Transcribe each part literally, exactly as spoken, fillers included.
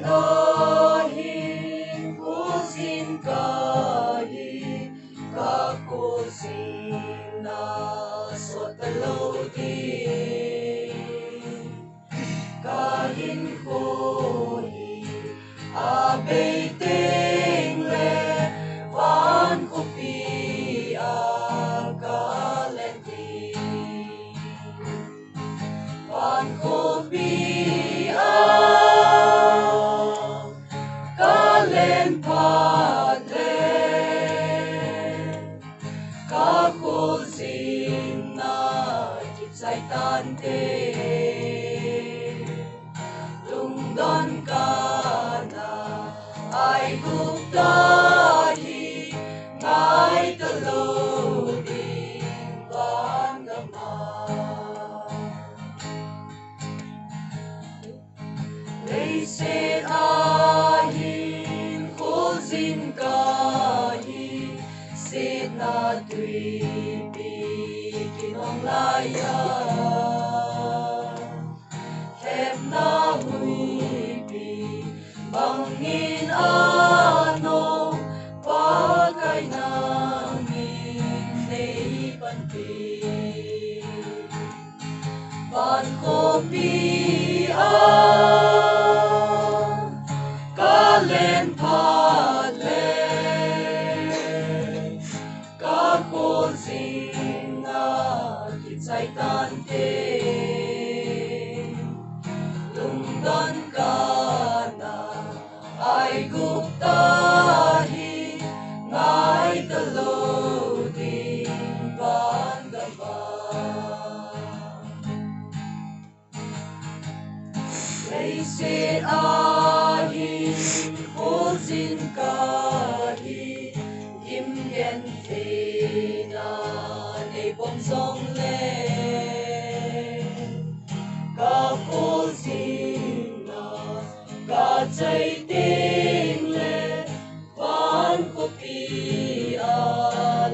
Kahin khojin kahi, kakhojin na sot lou ding. Kahinkho hi abei teng le van khopi a kalen ding. Van khopi a kalen phat le, kakhojin na kichai tante. Lungdon Kanaan, Aigupta hi ngai talou ding van gam a. Leiset a hin khojin kahi, setna twipi kinong lai a. Hepna huipi bangin anong Pakai nangin nei panpi. Van khopi a kalen phat le, kakhojin na kichai tante. Lungdon Kanaan, Aigupta hi ngai talou ding van gam a. Leiset a hin khojin kahi, gim gentheina nei pom jongle, kakhojin na kachai teng le, van khopi a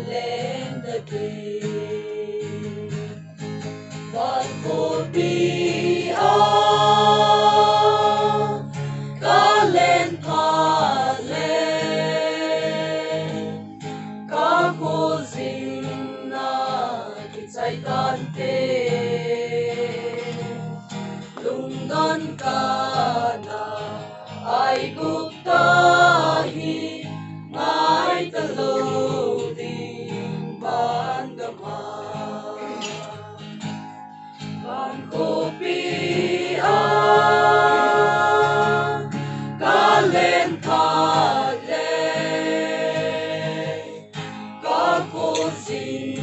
leng ta ding. Van khopi a kalen phat le, kakhojin na kichai tante. Lungdon Kanaan, Aigupta hi ngai talou ding van gam a. Van khopi a kalen phat le, kakhojin